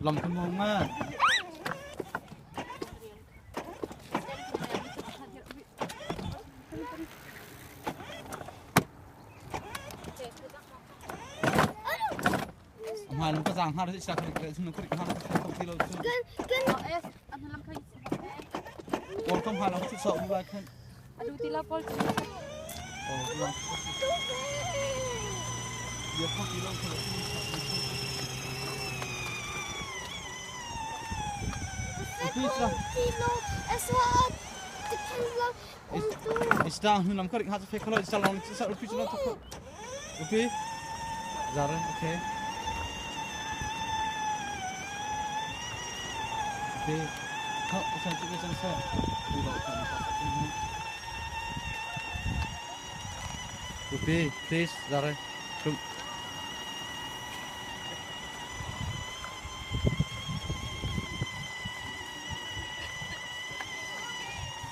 Lam kan mong ma. Hmai lam ka zang har sa kha kha sun khuri ha kha ti lo chu. Pol kam ha lam chu sa u ba khan. Adu ti la pol chu. Oh lam. Ya kha ti lo kha. Ista hnun lam kharik ha fe khalo ista long sa upi chalo to upi zare okay upi kha usan chu usan sa tu lo kha upi please zare tum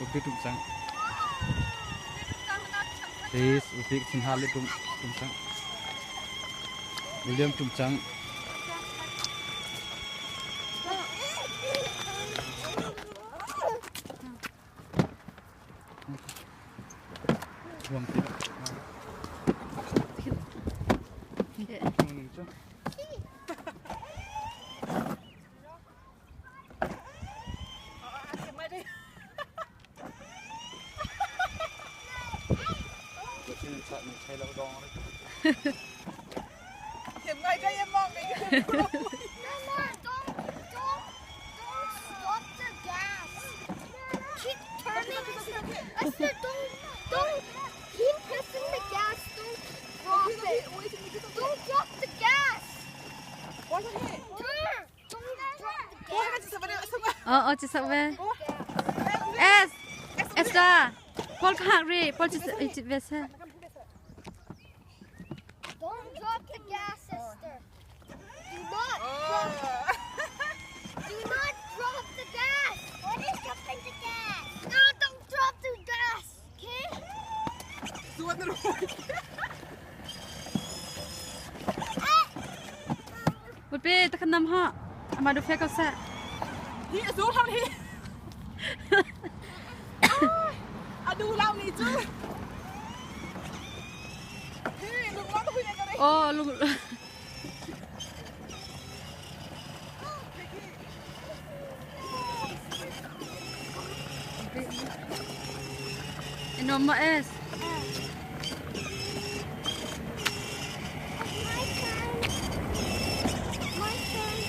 Upi tum cang. Please, upi thin ha le tum tum cang. William tum cang. Huam ti. Mama, don't, don't stop the gas. Keep turning. Esther, don't, keep pressing the gas. Don't drop it. Don't drop the gas. Turn. Don't drop the gas. Oh, oh, chỉ sợ về. S, S ra. Paul ka hak ri. Paul chỉ chỉ về xe. Don't drop the gas, sister. Do not drop. Do not drop the gas. What is dropping the gas? No, don't drop the gas. Okay? Bút bi ta kan nam ha. Ama du fe ka sa. Oh, lu. Inom mo S. My turn. My turn.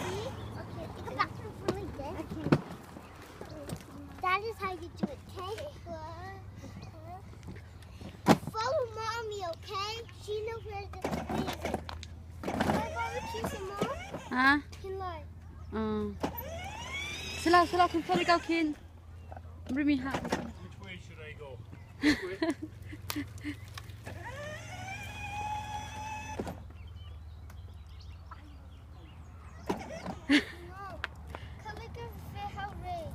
See? Okay. You go back to really good. Okay. That is how you do it, okay? Follow mommy, okay? She knows where the way is it. Can I borrow keys and mom? Ha? Can I? Sila sila kun fali ka kin. Bring me ha. Which way should I go? No. Come look at how red.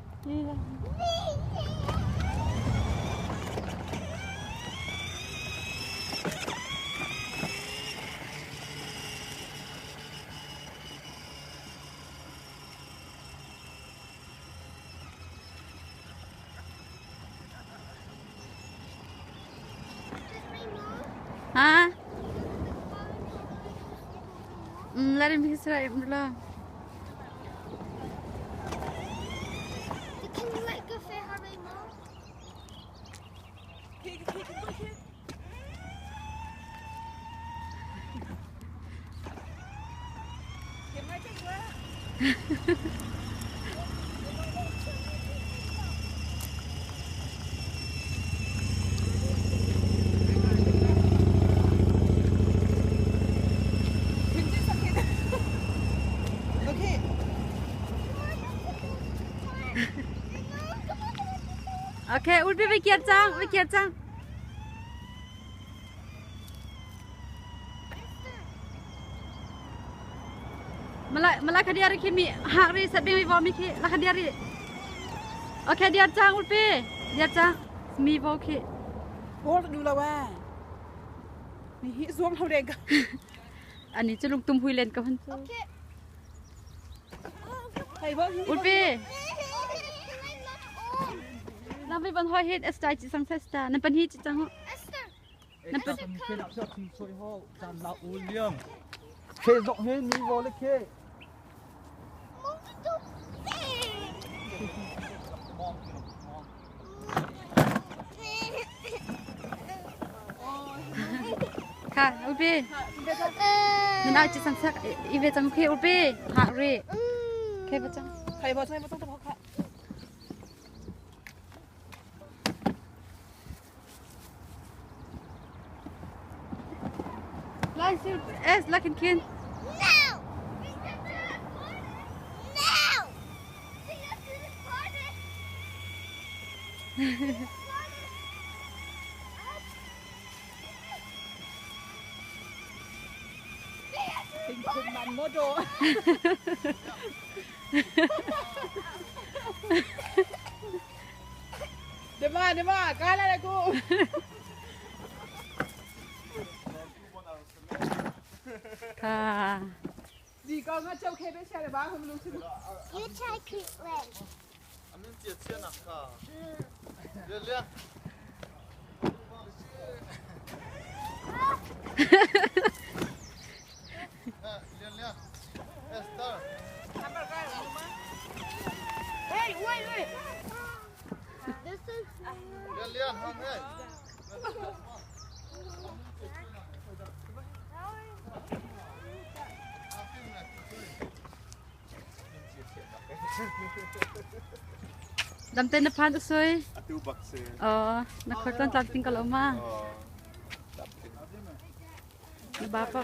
Ha? Let him be sila imla. Can you let go for her, Mom? Okay, ulpi vai kiar cang, vai kiar cang. Malai kha diari khi mi hak ri set bing mi vo mi khi la kha diari. Okay, diar cang ulpi, diar cang. Mi vo khi. Bol du lo wa. Ni hi zuam lo deng ka. Ani chu lungtum hui len ka hun chu. Ulpi. Lam vi ban hoi hit esta chi sang sesta. Nan pan hi chi chang ho. Khe zok he mi vo le khe. Kha ulpi. Nan ai chi sang sak i ve chang khe ulpi. Ha ri. Khe ba chang. Khai bo chang bo chang to kha. Lai sil es la khin khin. No! No! Ting man mo do. Dema dema kai la ku. Kha. Di ko nga chau khe be sha le ba hum lu su. You try Caitlin. Amin tia tia nak ka. Lian lian. Lian lian. Esther. Hey, wait, wait. This is. Lian lian hong hey. Dam te na phan usoi. Atu bak se. Oh, na khor tan tlang ting ka lo ma. Oh. Na ba pa.